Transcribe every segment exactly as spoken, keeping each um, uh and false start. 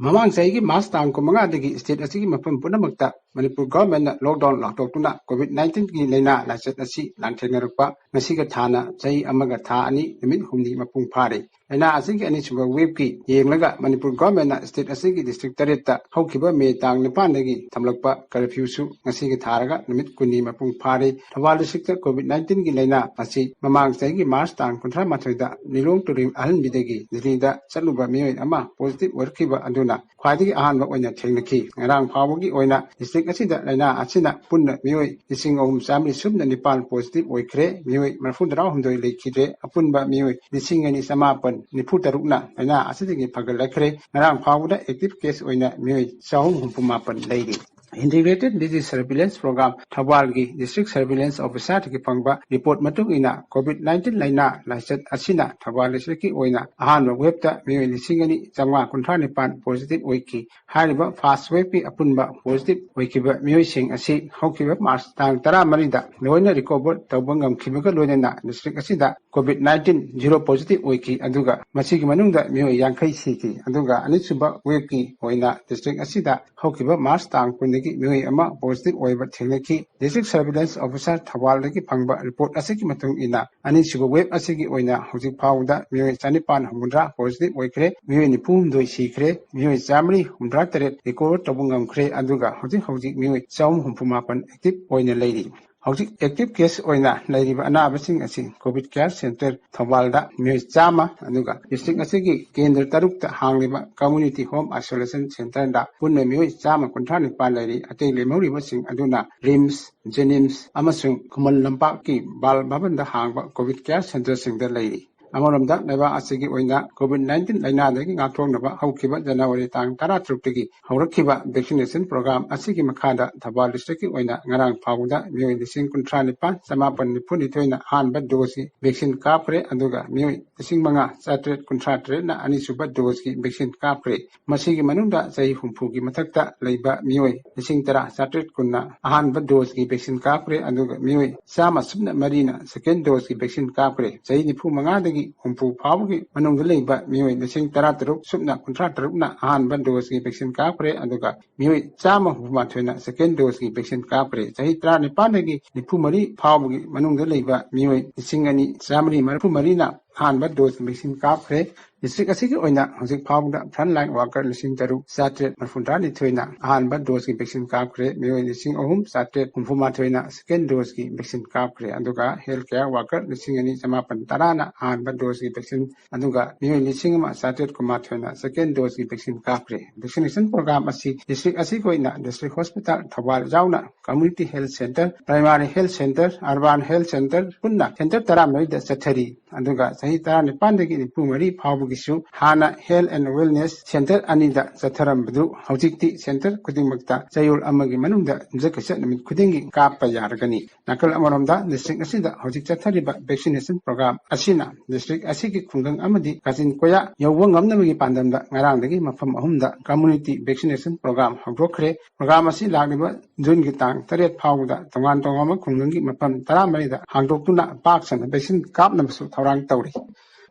ꯃꯃꯥꯡ ꯆꯍꯤꯒꯤ ꯃꯥꯔꯆ ꯇꯥꯡ ꯀꯨꯟꯃꯉꯥꯗꯒꯤ ꯁ꯭ꯇꯦꯠ ꯑꯁꯤꯒꯤ ꯃꯐꯝ ꯄꯨꯝꯅꯃꯛꯇ ꯃꯅꯤꯄꯨꯔ ꯒꯚꯔꯟꯃꯦꯟꯠꯅ ꯂꯣꯛꯗꯥꯎꯟ ꯂꯥꯎꯊꯣꯛꯇꯨꯅ ꯀꯣꯚꯤꯗ ꯅꯥꯏꯟꯇꯤꯟꯒꯤ ꯂꯥꯏꯅꯥ ꯂꯥꯏꯆꯠ ꯑꯁꯤ ꯂꯥꯟꯊꯦꯡꯅꯔꯛꯄ ꯉꯁꯤꯒ ꯊꯥꯅ ꯆꯍꯤ ꯑꯃꯒ ꯊꯥ ꯑꯅꯤ ꯅꯨꯃꯤꯠ ꯍꯨꯝꯅꯤ ꯃꯄꯨꯡ ꯐꯥꯔꯦ꯫ ꯂꯥꯏꯅꯥ ꯑꯁꯤꯒꯤ ꯑꯅꯤꯁꯨꯕ ꯋꯦꯕꯀꯤ ꯌꯦꯡꯂꯒ ꯃꯅꯤꯄꯨꯔ ꯒꯚꯔꯟꯃꯦꯟꯠꯅ ꯁ꯭ꯇꯦꯠ ꯑꯁꯤꯒꯤ ꯗꯤꯁꯇ꯭ꯔꯤꯛ ꯇꯔꯦꯠꯇ ꯍꯧꯈꯤꯕ ꯃꯦ ꯇꯥꯡ ꯅꯤꯄꯥꯟꯗꯒꯤ ꯊꯝꯂꯛꯄ ꯀꯔꯐ꯭ꯌꯨꯁꯨ ꯉꯁꯤꯒ ꯊꯥꯔꯒ ꯅꯨꯃꯤꯠ ꯀꯨꯟꯅꯤ ꯃꯄꯨꯡ ꯐꯥꯔꯦ꯫ ꯊꯧꯕꯥꯜ ꯗꯤꯁꯇ꯭ꯔꯤꯛꯇ ꯀꯣꯚꯤꯗ ꯅꯥꯏꯟꯇꯤꯟꯒꯤ ꯂꯥꯏꯅꯥ ꯑꯁꯤ ꯃꯃꯥꯡ ꯆꯍꯤꯒꯤ ꯃꯥꯔꯆ ꯇꯥꯡ ꯀꯨꯟꯊ꯭ꯔꯥ ꯃꯥꯊꯣꯏꯗ ꯂꯤꯂꯣꯡ ꯇꯨꯔꯦꯜ ꯑꯍꯟꯕꯤꯗꯒꯤ ꯗꯤꯜꯂꯤꯗ ꯆꯠꯂꯨꯕ ꯃꯤꯑꯣꯏ ꯑꯃ ꯄꯣꯖꯤꯇꯤꯚ ꯑꯣꯏꯔꯛꯈꯤꯕ ꯑꯗꯨꯅ ꯈ꯭ꯋꯥꯏꯗꯒꯤ ꯑꯍꯥꯟꯕ ꯑꯣꯏꯅ ꯊꯦꯡꯅꯈꯤ꯫ ꯉꯔꯥꯡ ꯐꯥꯎꯕꯒꯤ ꯑꯣꯏꯅ ꯗꯤꯁꯇ꯭ꯔꯤꯛ ꯑꯁꯤꯗ ꯂꯥꯏꯅꯥ ꯑꯁꯤꯅ ꯄꯨꯟꯅ ꯃꯤꯑꯣꯏ ꯂꯤꯁꯤꯡ ꯑꯍꯨꯝ ꯆꯥꯃꯔꯤ ꯁꯨꯞꯅ ꯅꯤꯄꯥꯟ ꯄꯣꯖꯤꯇꯤꯚ ꯑꯣꯏꯈ꯭ꯔꯦ, ꯃꯤꯑꯣꯏ ꯃꯔꯤꯐꯨꯇꯔꯥꯍꯨꯝꯗꯣꯏ ꯂꯩꯈꯤꯗ꯭ꯔꯦ, ꯑꯄꯨꯟꯕ ꯃꯤꯑꯣꯏ ꯂꯤꯁꯤꯡ ꯑꯅꯤ ꯆꯃꯥꯄꯟ ꯅꯤꯐꯨ ꯇꯔꯨꯛꯅ ꯂꯥꯏꯅꯥ ꯑꯁꯤꯗꯒꯤ ꯐꯒꯠꯂꯛꯈ꯭ꯔꯦ꯫ ꯉꯔꯥꯡ ꯐꯥꯎꯕꯗ ꯑꯦꯛꯇꯤꯚ ꯀꯦꯁ ꯑꯣꯏꯅ ꯃꯤꯑꯣꯏ ꯆꯍꯨꯝ ꯍꯨꯝꯐꯨ ꯃꯥꯄꯟ ꯂꯩꯔꯤ꯫ Integrated Disease Surveillance Program ꯊꯧꯕꯥꯜꯒꯤ ꯗꯤꯁꯇ꯭ꯔꯤꯛ ꯁꯔꯚꯤꯂꯦꯟꯁ ꯑꯣꯐꯤꯁꯥꯔꯗꯒꯤ ꯐꯪꯕ ꯔꯤꯄꯣꯔꯠ ꯃꯇꯨꯡ ꯏꯟꯅ ꯀꯣꯚꯤꯗ ꯅꯥꯏꯟꯇꯤꯟ ꯂꯥꯏꯅꯥ ꯂꯥꯏꯆꯠ ꯑꯁꯤꯅ ꯊꯧꯕꯥꯜ ꯗꯤꯁꯇ꯭ꯔꯤꯛꯀꯤ ꯑꯣꯏꯅ ꯑꯍꯥꯟꯕ ꯋꯦꯕꯇ ꯃꯤꯑꯣꯏ ꯂꯤꯁꯤꯡ ꯑꯅꯤ ꯆꯥꯝꯃꯉꯥ ꯀꯨꯟꯊ꯭ꯔꯥ ꯅꯤꯄꯥꯟ ꯄꯣꯖꯤꯇꯤꯚ ꯑꯣꯏꯈꯤ꯫ ꯍꯥꯏꯔꯤꯕ ꯐꯥꯔꯁ ꯋꯦꯕꯀꯤ ꯑꯄꯨꯟꯕ ꯄꯣꯖꯤꯇꯤꯚ ꯑꯣꯏꯈꯤꯕ ꯃꯤꯑꯣꯏꯁꯤꯡ ꯑꯁꯤ ꯍꯧꯈꯤꯕ ꯃꯥꯔꯆ ꯇꯥꯡ ꯇꯔꯥꯃꯔꯤꯗ ꯂꯣꯏꯅ ꯔꯤꯀꯣꯚꯔ ꯇꯧꯕ ꯉꯝꯈꯤꯕꯒ ꯂꯣꯏꯅꯅ ꯗꯤꯁꯇ꯭ꯔꯤꯛ ꯑꯁꯤꯗ ꯀꯣꯚꯤꯗ ꯅꯥꯏꯟꯇꯤꯟ ꯖꯤꯔꯣ ꯄꯣꯖꯤꯇꯤꯚ ꯑꯣꯏꯈꯤ, ꯑꯗꯨꯒ ꯃꯁꯤꯒꯤ ꯃꯅꯨꯡꯗ ꯃꯤꯑꯣꯏ ꯌꯥꯡꯈꯩ ꯁꯤꯈꯤ꯫ ꯑꯗꯨꯒ ꯑꯅꯤꯁꯨꯕ ꯋꯦꯕꯀꯤ ꯑꯣꯏꯅ ꯗꯤꯁꯇ꯭ꯔꯤꯛ ꯑꯁꯤꯗ ꯍꯧꯈꯤꯕ ꯃꯥꯔꯆ ꯇꯥꯡ ꯀꯨꯟꯗꯒꯤ ꯃꯤꯑꯣꯏ ꯑꯃ ꯄꯣꯖꯤꯇꯤꯚ ꯑꯣꯏꯕ ꯊꯦꯡꯅꯈꯤ꯫ ꯗꯤꯁꯇ꯭ꯔꯤꯛ ꯁꯔꯚꯤꯂꯦꯟꯁ ꯑꯣꯐꯤꯁꯥꯔ ꯊꯧꯕꯥꯜꯗꯒꯤ ꯐꯪꯕ ꯔꯤꯄꯣꯔꯠ ꯑꯁꯤꯒꯤ ꯃꯇꯨꯡ ꯏꯟꯅ, ꯑꯅꯤꯁꯨꯕ ꯋꯦꯕ ꯑꯁꯤꯒꯤ ꯑꯣꯏꯅ ꯍꯧꯖꯤꯛ ꯐꯥꯎꯕꯗ ꯃꯤꯑꯣꯏ ꯆꯅꯤꯄꯥꯟ ꯍꯨꯝꯐꯨꯇꯔꯥ ꯄꯣꯖꯤꯇꯤꯚ ꯑꯣꯏꯈ꯭ꯔꯦ, ꯃꯤꯑꯣꯏ ꯅꯤꯐꯨ ꯍꯨꯝꯗꯣꯏ ꯁꯤꯈ꯭ꯔꯦ, ꯃꯤꯑꯣꯏ ꯆꯥꯃꯔꯤ ꯍꯨꯝꯐꯨꯇꯔꯥ ꯇꯔꯦꯠ ꯔꯤꯀꯣꯚꯔ ꯇꯧꯕ ꯉꯝꯈ꯭ꯔꯦ, ꯑꯗꯨꯒ ꯍꯧꯖꯤꯛ ꯍꯧꯖꯤꯛ ꯃꯤꯑꯣꯏ ꯆꯍꯨꯝ ꯍꯨꯝꯐꯨ ꯃꯥꯄꯟ ꯑꯦꯛꯇꯤꯚ ꯑꯣꯏꯅ ꯂꯩꯔꯤ꯫ ꯍꯧꯖꯤꯛ ꯑꯦꯛꯇꯤꯚ ꯀꯦꯁ ꯑꯣꯏꯅ ꯂꯩꯔꯤꯕ ꯑꯅꯥꯕꯁꯤꯡ ꯑꯁꯤ ꯀꯣꯚꯤꯗ ꯀꯦꯌꯔ ꯁꯦꯟꯇꯔ ꯊꯧꯕꯥꯜꯗ ꯃꯤꯑꯣꯏ ꯆꯥꯝꯃ, ꯑꯗꯨꯒ ꯗꯤꯁꯇ꯭ꯔꯤꯛ ꯑꯁꯤꯒꯤ ꯀꯦꯟꯗ꯭ꯔ ꯇꯔꯨꯛꯇ ꯍꯥꯡꯂꯤꯕ ꯀꯝꯃ꯭ꯌꯨꯅꯤꯇꯤ ꯍꯣꯝ ꯑꯥꯏꯁꯣꯂꯦꯁꯟ ꯁꯦꯟꯇꯔꯗ ꯄꯨꯟꯅ ꯃꯤꯑꯣꯏ ꯆꯥꯝꯃ ꯀꯨꯟꯊ꯭ꯔꯥ ꯅꯤꯄꯥꯟ ꯂꯩꯔꯤ꯫ ꯑꯇꯩ ꯂꯦꯝꯍꯧꯔꯤꯕꯁꯤꯡ ꯑꯗꯨꯅ ꯔꯤꯝꯁ, ꯖꯦꯅꯤꯝꯁ ꯑꯃꯁꯨꯡ ꯈꯨꯃꯟ ꯂꯝꯄꯥꯛꯀꯤ ꯕꯥꯜ ꯚꯕꯟꯗ ꯍꯥꯡꯕ ꯀꯣꯚꯤꯗ ꯀꯦꯌꯔ ꯁꯦꯟꯇꯔꯁꯤꯡꯗ ꯂꯩꯔꯤ꯫ ꯑꯃꯔꯣꯝꯗ, ꯂꯩꯕꯥꯛ ꯑꯁꯤꯒꯤ ꯑꯣꯏꯅ ꯀꯣꯚꯤꯗ ꯅꯥꯏꯟꯇꯤꯟ ꯂꯥꯏꯅꯥꯗꯒꯤ ꯉꯥꯛꯊꯣꯛꯅꯕ ꯍꯧꯈꯤꯕ ꯖꯅꯋꯥꯔꯤ ꯇꯥꯡ ꯇꯔꯥꯇꯔꯨꯛꯇꯒꯤ ꯍꯧꯔꯛꯈꯤꯕ ꯚꯦꯛꯁꯤꯅꯦꯁꯟ ꯄ꯭ꯔꯣꯒ꯭ꯔꯥꯝ ꯑꯁꯤꯒꯤ ꯃꯈꯥꯗ ꯊꯧꯕꯥꯜ ꯗꯤꯁꯇ꯭ꯔꯤꯛꯀꯤ ꯑꯣꯏꯅ ꯉꯔꯥꯡ ꯐꯥꯎꯕꯗ ꯃꯤꯑꯣꯏ ꯂꯤꯁꯤꯡ ꯀꯨꯟꯊ꯭ꯔꯥ ꯅꯤꯄꯥꯟ ꯆꯃꯥꯄꯟ ꯅꯤꯐꯨ ꯅꯤꯊꯣꯏꯅ ꯑꯍꯥꯟꯕ ꯗꯣꯁꯀꯤ ꯚꯦꯛꯁꯤꯟ ꯀꯥꯞꯈ꯭ꯔꯦ, ꯑꯗꯨꯒ ꯃꯤꯑꯣꯏ ꯂꯤꯁꯤꯡ ꯃꯉꯥ ꯆꯥꯇ꯭ꯔꯦꯠ ꯀꯨꯟꯊ꯭ꯔꯥ ꯇꯔꯦꯠꯅ ꯑꯅꯤꯁꯨꯕ ꯗꯣꯁꯀꯤ ꯚꯦꯛꯁꯤꯟ ꯀꯥꯞꯈ꯭ꯔꯦ꯫ ꯃꯁꯤꯒꯤ ꯃꯅꯨꯡꯗ ꯆꯍꯤ ꯍꯨꯝꯐꯨꯒꯤ ꯃꯊꯛꯇ ꯂꯩꯕ ꯃꯤꯑꯣꯏ ꯂꯤꯁꯤꯡ ꯇꯔꯥ ꯆꯥꯇ꯭ꯔꯦꯠ ꯀꯨꯟꯅ ꯑꯍꯥꯟꯕ ꯗꯣꯁꯀꯤ ꯚꯦꯛꯁꯤꯟ ꯀꯥꯞꯈ꯭ꯔꯦ, ꯑꯗꯨꯒ ꯃꯤꯑꯣꯏ ꯆꯥꯝꯃ ꯁꯨꯞꯅ ꯃꯔꯤꯅ ꯁꯦꯀꯦꯟ ꯗꯣꯁꯀꯤ ꯚꯦꯛꯁꯤꯟ ꯀꯥꯞꯈ꯭ꯔꯦ꯫ ꯆꯍꯤ ꯅꯤꯐꯨ ꯃꯉꯥꯗꯒꯤ ꯍꯨꯝꯐꯨ ꯐꯥꯎꯕꯒꯤ ꯃꯅꯨꯡꯗ ꯂꯩꯕ ꯃꯤꯑꯣꯏ ꯂꯤꯁꯤꯡ ꯇꯔꯥ ꯇꯔꯨꯛ ꯁꯨꯞꯅ ꯀꯨꯟꯊ꯭ꯔꯥ ꯇꯔꯨꯛꯅ ꯑꯍꯥꯟꯕ ꯗꯣꯁꯀꯤ ꯚꯦꯛꯁꯤꯟ ꯀꯥꯞꯈ꯭ꯔꯦ꯫ ꯑꯗꯨꯒ ꯃꯤꯑꯣꯏ ꯆꯥꯝꯃ ꯍꯨꯝꯐꯨ ꯃꯥꯊꯣꯏꯅ ꯁꯦꯀꯦꯟ ꯗꯣꯁꯀꯤ ꯚꯦꯛꯁꯤꯟ ꯀꯥꯞꯈ꯭ꯔꯦ꯫ ꯆꯍꯤ ꯇꯔꯥꯅꯤꯄꯥꯟꯗꯒꯤ ꯅꯤꯐꯨ ꯃꯔꯤ ꯐꯥꯎꯕꯒꯤ ꯃꯅꯨꯡꯗ ꯂꯩꯕ ꯃꯤꯑꯣꯏ ꯂꯤꯁꯤꯡ ꯑꯅꯤ ꯆꯥꯃꯔꯤ ꯃꯔꯤꯐꯨ ꯃꯔꯤꯅ ꯑꯍꯥꯟꯕ ꯗꯣꯁ ꯚꯦꯛꯁꯤꯟ ꯀꯥꯞꯈ꯭ꯔꯦ꯫ ꯗꯤꯁꯇ꯭ꯔꯤꯛ ꯑꯁꯤꯒꯤ ꯑꯣꯏꯅ ꯍꯧꯖꯤꯛ ꯐꯥꯎꯕꯗ ꯐ꯭ꯔꯟ ꯂꯥꯏꯟ ꯋꯥꯔꯀꯔ ꯂꯤꯁꯤꯡ ꯇꯔꯨꯛ ꯆꯥꯇ꯭ꯔꯦꯠ ꯃꯔꯤꯐꯨ ꯇꯔꯥꯅꯤꯊꯣꯏꯅ ꯑꯍꯥꯟꯕ ꯗꯣꯁꯀꯤ ꯚꯦꯛꯁꯤꯟ ꯀꯥꯞꯈ꯭ꯔꯦ꯫ ꯃꯤꯑꯣꯏ ꯂꯤꯁꯤꯡ ꯑꯍꯨꯝ ꯆꯥꯇ꯭ꯔꯦꯠ ꯍꯨꯝꯐꯨ ꯃꯥꯊꯣꯏꯅ ꯁꯦꯀꯦꯟ ꯗꯣꯁꯀꯤ ꯚꯦꯛꯁꯤꯟ ꯀꯥꯞꯈ꯭ꯔꯦ꯫ ꯑꯗꯨꯒ ꯍꯦꯜꯊ ꯀꯦꯌꯔ ꯋꯥꯔꯀꯔ ꯂꯤꯁꯤꯡ ꯑꯅꯤ ꯆꯃꯥꯄꯟ ꯇꯔꯥꯅ ꯑꯍꯥꯟꯕ ꯗꯣꯁꯀꯤ ꯚꯦꯛꯁꯤꯟ, ꯑꯗꯨꯒ ꯃꯤꯑꯣꯏ ꯂꯤꯁꯤꯡ ꯑꯃ ꯆꯥꯇ꯭ꯔꯦꯠ ꯀꯨꯟꯃꯥꯊꯣꯏꯅ ꯁꯦꯀꯦꯟ ꯗꯣꯁꯀꯤ ꯚꯦꯛꯁꯤꯟ ꯀꯥꯞꯈ꯭ꯔꯦ꯫ ꯚꯦꯛꯁꯤꯅꯦꯁꯟ ꯄ꯭ꯔꯣꯒ꯭ꯔꯥꯝ ꯑꯁꯤ ꯗꯤꯁꯇ꯭ꯔꯤꯛ ꯑꯁꯤꯒꯤ ꯑꯣꯏꯅ ꯗꯤꯁꯇ꯭ꯔꯤꯛ ꯍꯣꯁꯄꯤꯇꯥꯜ ꯊꯧꯕꯥꯜ ꯌꯥꯎꯅ community health centre, primary health centre, urban health centre ꯄꯨꯟꯅ ꯁꯦꯟꯇꯔ ꯇꯔꯥꯃꯔꯤꯗ ꯆꯠꯊꯔꯤ꯫ ꯑꯗꯨꯒ ꯆꯍꯤ ꯇꯔꯥꯅꯤꯄꯥꯟꯗꯒꯤ ꯅꯤꯐꯨ ꯃꯔꯤ ꯐꯥꯎꯕꯒꯤꯁꯨ ꯍꯥꯟꯅ ꯍꯦꯜꯊ ꯑꯦꯟ ꯋꯦꯜꯅꯦꯁ ꯁꯦꯟꯇꯔ ꯑꯅꯤꯗ ꯆꯠꯊꯔꯝꯕꯗꯨ ꯍꯧꯖꯤꯛꯇꯤ ꯁꯦꯟꯇꯔ ꯈꯨꯗꯤꯡꯃꯛꯇ ꯆꯌꯣꯜ ꯑꯃꯒꯤ ꯃꯅꯨꯡꯗ ꯌꯨꯝꯖꯀꯩꯁ ꯅꯨꯃꯤꯠ ꯈꯨꯗꯤꯡꯒꯤ ꯀꯥꯞꯄ ꯌꯥꯔꯒꯅꯤ꯫ ꯅꯥꯀꯜ ꯑꯃꯔꯣꯝꯗ, ꯗꯤꯁꯇ꯭ꯔꯤꯛ ꯑꯁꯤꯗ ꯍꯧꯖꯤꯛ ꯆꯠꯊꯔꯤꯕ ꯚꯦꯛꯁꯤꯅꯦꯁꯟ ꯄ꯭ꯔꯣꯒ꯭ꯔꯥꯝ ꯑꯁꯤꯅ ꯗꯤꯁꯇ꯭ꯔꯤꯛ ꯑꯁꯤꯒꯤ ꯈꯨꯡꯒꯪ ꯑꯃꯗꯤ ꯀꯥꯆꯤꯟ ꯀꯣꯌꯥ ꯌꯧꯕ ꯉꯝꯅꯕꯒꯤ ꯄꯥꯟꯗꯝꯗ ꯉꯔꯥꯡꯗꯒꯤ ꯃꯐꯝ ꯑꯍꯨꯝꯗ ꯀꯝꯃ꯭ꯌꯨꯅꯤꯇꯤ ꯚꯦꯛꯁꯤꯅꯦꯁꯟ ꯄ꯭ꯔꯣꯒ꯭ꯔꯥꯝ ꯍꯧꯗꯣꯛꯈ꯭ꯔꯦ꯫ ꯄ꯭ꯔꯣꯒ꯭ꯔꯥꯝ ꯑꯁꯤ ꯂꯥꯛꯂꯤꯕ ꯖꯨꯟꯒꯤ ꯇꯥꯡ ꯇꯔꯦꯠ ꯐꯥꯎꯕꯗ ꯇꯣꯉꯥꯟ ꯇꯣꯉꯥꯟꯕ ꯈꯨꯡꯒꯪꯒꯤ ꯃꯐꯝ ꯇꯔꯥꯃꯔꯤꯗ ꯍꯥꯡꯗꯣꯛꯇꯨꯅ ꯄꯥꯛ ꯁꯟꯅ ꯚꯦꯛꯁꯤꯟ ꯀꯥꯞꯅꯕꯁꯨ ꯊꯧꯔꯥꯡ ꯇꯧꯔꯤ꯫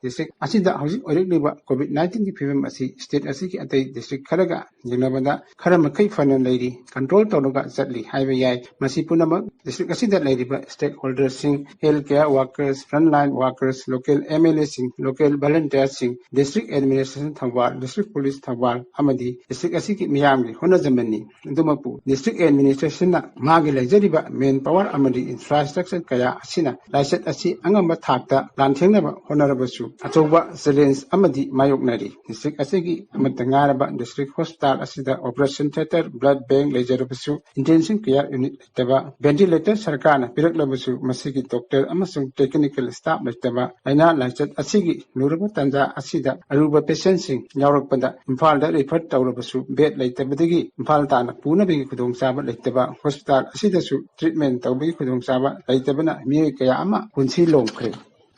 ꯗꯤꯁꯇ꯭ꯔꯤꯛ ꯑꯁꯤꯗ ꯍꯧꯖꯤꯛ ꯑꯣꯏꯔꯛꯂꯤꯕ ꯀꯣꯚꯤꯗ ꯅꯥꯏꯟꯇꯤꯟꯒꯤ ꯐꯤꯕꯝ ꯑꯁꯤ ꯁ꯭ꯇꯦꯠ ꯑꯁꯤꯒꯤ ꯑꯇꯩ ꯗꯤꯁꯇ꯭ꯔꯤꯛ ꯈꯔꯒ ꯌꯦꯡꯅꯕꯗ ꯈꯔ ꯃꯈꯩ ꯐꯅ ꯂꯩꯔꯤ, ꯀꯟꯇ꯭ꯔꯣꯜ ꯇꯧꯔꯒ ꯆꯠꯂꯤ ꯍꯥꯏꯕ ꯌꯥꯏ꯫ ꯃꯁꯤ ꯄꯨꯝꯅꯃꯛ ꯗꯤꯁꯇ꯭ꯔꯤꯛ ꯑꯁꯤꯗ ꯂꯩꯔꯤꯕ ꯁ꯭ꯇꯦꯛ ꯍꯣꯜꯗꯔꯁꯤꯡ, health care workers, front line workers, local M L ꯑꯦꯁꯤꯡ, ꯂꯣꯀꯦꯜ ꯚꯣꯂꯨꯟꯇꯤꯌꯔꯁꯤꯡ, district administration Thoubal, district police Thoubal ꯑꯃꯗꯤ ꯗꯤꯁꯇ꯭ꯔꯤꯛ ꯑꯁꯤꯒꯤ ꯃꯤꯌꯥꯝꯒꯤ ꯍꯣꯠꯅꯖꯃꯟꯅꯤ꯫ ꯑꯗꯨꯃꯛꯄꯨ ꯗꯤꯁꯇ꯭ꯔꯤꯛ ꯑꯦꯗꯃꯤꯅꯤꯁꯇ꯭ꯔꯦꯁꯟꯅ ꯃꯥꯒꯤ ꯂꯩꯖꯔꯤꯕ ꯃꯦꯟ ꯄꯥꯋꯔ ꯑꯃꯗꯤ ꯏꯟꯐ꯭ꯔꯥꯁ꯭ꯇ꯭ꯔꯛꯆꯔ ꯀꯌꯥ ꯑꯁꯤꯅ ꯂꯥꯏꯆꯠ ꯑꯁꯤ ꯑꯉꯝꯕ ꯊꯥꯛꯇ ꯂꯥꯟꯊꯦꯡꯅꯕ ꯍꯣꯠꯅꯔꯕꯁꯨ ꯑꯆꯧꯕ ꯆꯦꯂꯦꯟꯖ ꯑꯃꯗꯤ ꯃꯥꯌꯣꯛꯅꯔꯤ꯫ ꯗꯤꯁꯇ꯭ꯔꯤꯛ ꯑꯁꯤꯒꯤ ꯑꯃꯠꯇ ꯉꯥꯏꯔꯕ ꯗꯤꯁꯇ꯭ꯔꯤꯛ ꯍꯣꯁꯄꯤꯇꯥꯜ ꯑꯁꯤꯗ ꯑꯣꯄꯔꯦꯁꯟ ꯊꯤꯌꯦꯇꯔ, ꯕ꯭ꯂꯗ ꯕꯦꯡꯛ ꯂꯩꯖꯔꯕꯁꯨ, ꯏꯟꯇꯦꯟꯁꯤꯚ ꯀꯦꯌꯔ ꯌꯨꯅꯤꯠ ꯂꯩꯇꯕ, ꯚꯦꯟꯇꯤꯂꯦꯇꯔ ꯁꯔꯀꯥꯔꯅ ꯄꯤꯔꯛꯂꯕꯁꯨ ꯃꯁꯤꯒꯤ ꯗꯣꯛꯇꯔ ꯑꯃꯁꯨꯡ ꯇꯦꯛꯅꯤꯀꯦꯜ ꯁ꯭ꯇꯥꯐ ꯂꯩꯇꯕ, ꯂꯥꯏꯅꯥ ꯂꯥꯏꯆꯠ ꯑꯁꯤꯒꯤ ꯂꯨꯔꯕ ꯇꯥꯟꯖꯥ ꯑꯁꯤꯗ ꯑꯔꯨꯕ ꯄꯦꯁꯦꯟꯠꯁꯤꯡ ꯌꯥꯎꯔꯛꯄꯗ ꯏꯝꯐꯥꯜꯗ ꯔꯤꯐꯔ ꯇꯧꯔꯕꯁꯨ ꯕꯦꯗ ꯂꯩꯇꯕꯗꯒꯤ ꯏꯝꯐꯥꯜ ꯇꯥꯟꯅ ꯄꯨꯅꯕꯒꯤ ꯈꯨꯗꯣꯡꯆꯥꯕ ꯂꯩꯇꯕ, ꯍꯣꯁꯄꯤꯇꯥꯜ ꯑꯁꯤꯗꯁꯨ ꯇ꯭ꯔꯤꯠꯃꯦꯟꯠ ꯇꯧꯕꯒꯤ ꯈꯨꯗꯣꯡꯆꯥꯕ ꯂꯩꯇꯕꯅ ꯃꯤꯑꯣꯏ ꯀꯌꯥ ꯑꯃ ꯄꯨꯟꯁꯤ ꯂꯣꯝꯈ꯭ꯔꯦ꯫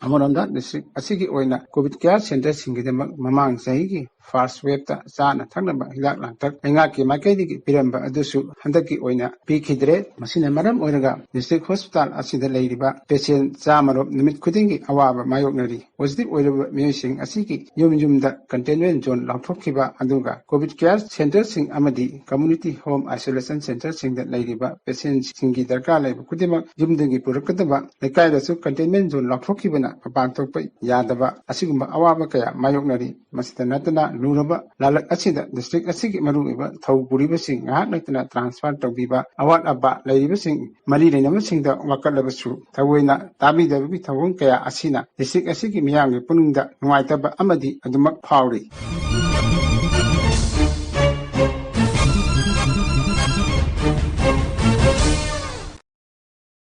ꯑꯃꯔꯣꯝꯗ ꯗꯤꯁꯇ꯭ꯔꯤꯛ ꯑꯁꯤꯒꯤ ꯑꯣꯏꯅ ꯀꯣꯚꯤꯗ ꯀꯦꯌꯔ ꯁꯦꯟꯇꯔꯁꯤꯡꯒꯤꯗꯃꯛ ꯃꯃꯥꯡ ꯆꯍꯤꯒꯤ first wave ꯇ ꯆꯥꯅ ꯊꯛꯅꯕ ꯍꯤꯗꯥꯛ ꯂꯥꯡꯊꯛ ꯂꯩꯉꯥꯛꯀꯤ ꯃꯥꯏꯀꯩꯗꯒꯤ ꯄꯤꯔꯝꯕ ꯑꯗꯨꯁꯨ ꯍꯟꯗꯛꯀꯤ ꯑꯣꯏꯅ ꯄꯤꯈꯤꯗ꯭ꯔꯦ꯫ ꯃꯁꯤꯅ ꯃꯔꯝ ꯑꯣꯏꯔꯒ district hospital ꯑꯁꯤꯗ ꯂꯩꯔꯤꯕ patient ꯆꯥꯃꯔꯣꯝ ꯅꯨꯃꯤꯠ ꯈꯨꯗꯤꯡꯒꯤ ꯑꯋꯥꯕ ꯃꯥꯌꯣꯛꯅꯔꯤ꯫ Positive ꯑꯣꯏꯔꯕ ꯃꯤꯑꯣꯏꯁꯤꯡ ꯑꯁꯤꯒꯤ ꯌꯨꯝ ꯌꯨꯝꯗ containment zone ꯂꯥꯎꯊꯣꯛꯈꯤꯕ, ꯑꯗꯨꯒ COVID care centre ꯁꯤꯡ ꯑꯃꯗꯤ community home isolation centre ꯁꯤꯡꯗ ꯂꯩꯔꯤꯕ patient ꯁꯤꯡꯒꯤ ꯗꯔꯀꯥꯔ ꯂꯩꯕ ꯈꯨꯗꯤꯡꯃꯛ ꯌꯨꯝꯗꯒꯤ ꯄꯨꯔꯛꯀꯗꯕ, ꯂꯩꯀꯥꯏꯗꯁꯨ containment zone ꯂꯥꯎꯊꯣꯛꯈꯤꯕꯅ ꯃꯄꯥꯟ ꯊꯣꯛꯄ ꯌꯥꯗꯕ ꯑꯁꯤꯒꯨꯝꯕ ꯑꯋꯥꯕ ꯀꯌꯥ ꯃꯥꯌꯣꯛꯅꯔꯤ꯫ ꯃꯁꯤꯗ ꯅꯠꯇꯅ ꯂꯨꯔꯕ ꯂꯥꯂꯛ ꯑꯁꯤꯗ district ꯑꯁꯤꯒꯤ ꯃꯔꯨꯑꯣꯏꯕ ꯊꯧ ꯄꯨꯔꯤꯕꯁꯤꯡ ꯉꯥꯏꯍꯥꯛ ꯂꯩꯇꯅ transfer ꯇꯧꯕꯤꯕ, ꯑꯋꯥꯠ ꯑꯄꯥ ꯂꯩꯔꯤꯕꯁꯤꯡ ꯃꯔꯤ ꯂꯩꯅꯕꯁꯤꯡꯗ ꯋꯥꯀꯠꯂꯕꯁꯨ ꯊꯑꯣꯏꯅ ꯇꯥꯕꯤꯗꯕꯒꯤ ꯊꯧꯑꯣꯡ ꯀꯌꯥ ꯑꯁꯤꯅ district ꯑꯁꯤꯒꯤ ꯃꯤꯌꯥꯝꯒꯤ ꯄꯨꯛꯅꯤꯡꯗ ꯅꯨꯡꯉꯥꯏꯇꯕ ꯑꯃꯗꯤ ꯑꯗꯨꯃꯛ ꯐꯥꯎꯔꯤ꯫